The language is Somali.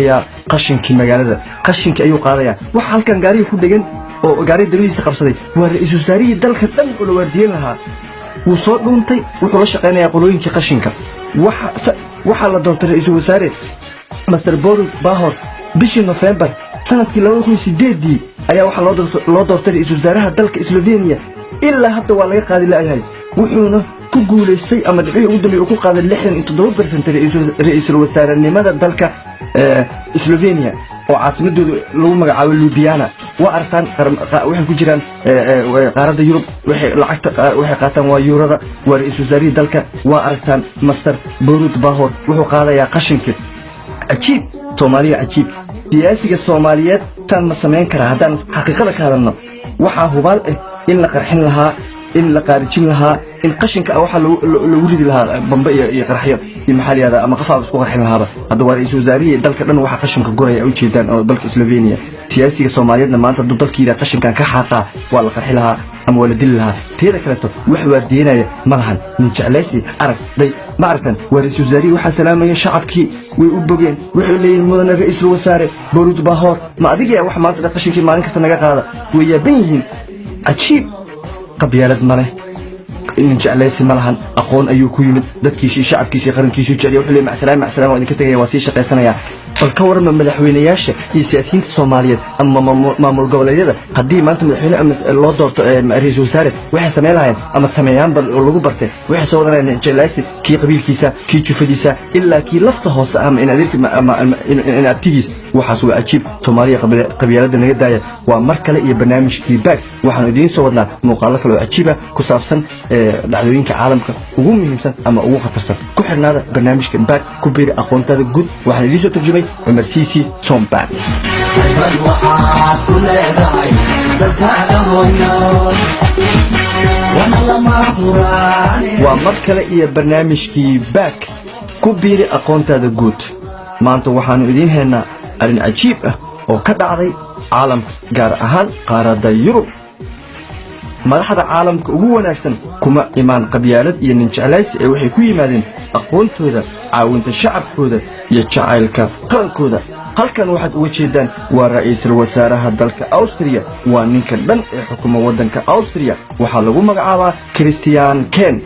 Qashinkii magaalada, qashinkii ayuu qaadayaa. Waxa halkan gaarigii ku dhegan oo gaariga dabadiisa qabsaday waa ra-iisul wasaarihii dalka dhan oo la waardiyen lahaa. Wuu soo dhuuntay, wuxuu la shaqaynayaa qolooyinkii qashinka. Waxaa la doortay ra-iisul wasaare Mister Borut Pahor bishii Nofembar sanadkii 2008-dii ayaa waxaa loo doortay ra-iisul wasaaraha dalka Slovenia. Ilaa hadda waa laga qaadi la'yahay, wuxuuna ku guulaystay ama dhibcihii ugu dambeeyey uu ku qaaday 67% ra-iisul wasaarenimada dalka Slovenia oo caasimadooda lagu magacaabo Ljubljana. Waa aragtaan, waxay ku jiraan qaaradda Yurub, waxay lacagta waxay qaataan waa yuurada. Waa ra-iisul wasaarihii dalka. Waa aragtaan, Mister Borut Pahor wuxuu qaadayaa qashinka. Cajiib, Soomaaliya, cajiib. Siyaasiga Soomaaliyeed saan ma samayn karaa? Haddaan xaqiiqada ka hadalno, waxaa hubaal ah in la qarxin lahaa, in la qaarijin lahaa, in qashinka ah waxaa lagu ridi lahaa bambe iyo qarxyo iyo maxaa la yihahdaa, ama qafaaba isku qarxin lahaaba. Hadda waa ra-iisul wasaarihii dalka dhan waxa qashinka guraya ujeedaan oo dalka Slovenia. Siyaasiga Soomaaliyeedna maanta hadduu dalka yidhaha qashinkan ka xaaqaa, waa la qarxi lahaa ama waa la dili lahaa. Teeda kaleeto, wax waardiyenaya ma lahan. Nin jeclaysi arag day ma aragtan? Waa ra-iisul wasaarihii. Waxaa salaamaya shacabkii, way u bogeen, waxay leeyihin: "Mudane ra-iisul wasaare Borut Pahor, ma adiga wax maanta dhan qashinkii maalin kasta naga qaada?" Way yaaban yihiin. Cajiib, qabyaalad ma leh, nin jeclaysi ma lahan, aqoon ayuu ku yimid. Dadkiisii, shacabkiisii, qarankiisuu jeceliya. Wuxuu leeyahay: "Macsalaam, macsalaam, waa idinka tegaya, waa sii shaqaysanayaa." Bal ka warrama madaxweynayaasha iyo siyaasiyiinta Soomaaliyeed ama maamul goboleedyada, haddii maanta madaxweyne ama loo doorto ra-iisul wasaare, waxay samayn lahaayeen ama sameeyaanba oo lagu bartay? Waxay soo wadanayaan jeclaysi, kii qabiilkiisa, kii jufadiisa, ilaa kii lafta hoose ama in adeerki ama in abtigiis. Waxaas waa cajiib. Soomaaliya, qabyaaladda naga daaya. Waa mar kale iyo barnaamijkii Baag. Waxaanu idiin soo wadnaa muuqaallo kale oo cajiiba ku saabsan dhacdooyinka caalamka ugu muhiimsan ama ugu khatarsan. Ku xirnaada barnaamijka Baag, ku biiri aqoontaada guud. Waxaan idiin soo tarjumay Cumar Siisi Sombag. Haybad waxaad ku leedahay dalkaaga hooyo, wana lama huraane. Waa mar kale iyo barnaamijkii Baag, ku biiri aqoontaada guud. Maanta waxaannu idiin haynaa arrin cajiib ah oo ka dhacday caalamka, gaar ahaan qaaradda Yurub. Madaxda caalamka ugu wanaagsan kuma imaan qabyaalad iyo nin jeclaysi ee waxay ku yimaadeen aqoontooda, caawinta shacabkooda iyo jacaylka qarankooda. Halkan waxaad uga jeedaan waa ra'iisul wasaaraha dalka Awstriya. Waa ninka dhan ee xukuma waddanka Awstriya. Waxaa lagu magacaabaa Christian Ken.